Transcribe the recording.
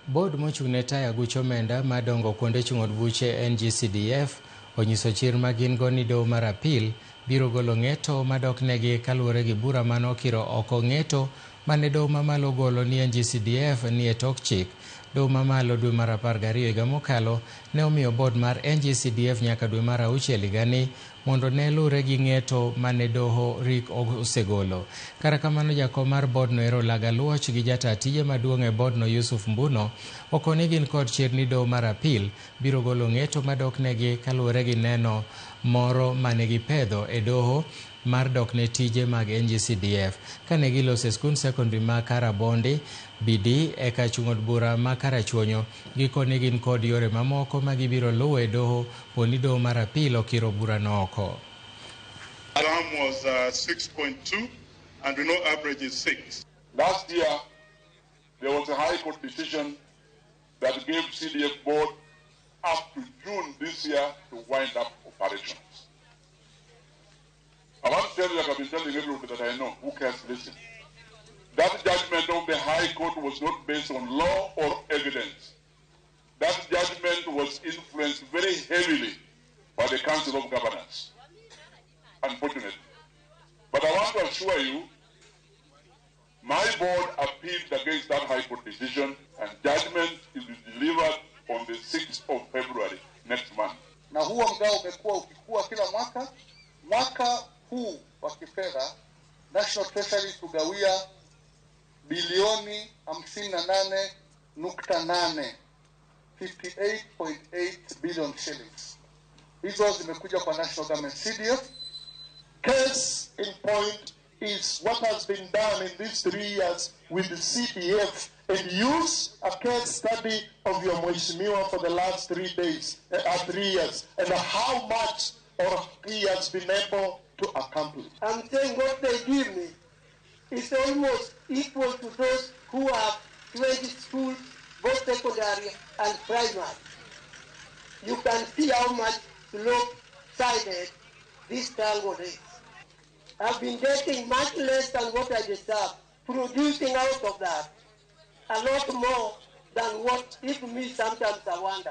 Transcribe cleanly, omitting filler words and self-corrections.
Board mochung' ne tayo aguch omenda madongo kuonde chung' od buche NGCDF onyiso chir ma gin go ni doho mar apil biro golo ng'eto madok negi kaluwore gi bura mane okiro oko ng'eto mane doho mamalo ogolo ni NGCDF ni e tok chik. Doho mamalo dwe mar 12 higa mokalo ne omiyo board mar NGCDF nyaka dwe mar 6 higani mondo ne lure gi ng'eto mane doho rik osegolo. Kata kamano, jakom mar board no ero Olaga Luoch gi jata tije maduong' e board no Yusuf Mbuno okoni gin kod chir ni doho mar apil biro golo ng'eto madok negi kaluwore gi neno moro mane gipedho e doho mar dok ne tije mag NGCDF. Kane giloso e skund secondary ma Karabondi BD e kar chung' od bura ma Karachuonyo, gikoni gin kod yore mamoko ma gibiro luwo e doho poni doho mar apil okiro burano oko. Term was 6.2 and we know average is 6. Last year, there was a High Court decision that gave CDF board up to June this year to wind up operations. I want to tell you, like I've been telling everybody that I know who cares to listen. That judgment of the High Court was not based on law or evidence. That judgment was influenced very heavily by the Council of Governors, unfortunately. But I want to assure you, my board appealed against that High Court decision, and judgment is delivered on the 6th of February next month. Na huo mgao umekuwa ukikua kila mwaka. Mwaka huu wa kifedha National Treasury tugawia bilioni 58.8, 58.8 billion shillings. Hizo zimekuja kwa National Government CDF. Case in point is what has been done in these 3 years with the CDF, and use a case study of your Mheshimiwa for the last 3 days, 3 years, and how much or he has been able to accomplish. I'm saying what they give me is almost equal to those who have 20 schools, both secondary and primary. You can see how much lopsided this tangle is. I've been getting much less than what I deserve, producing out of that a lot more than what even me sometimes I wonder.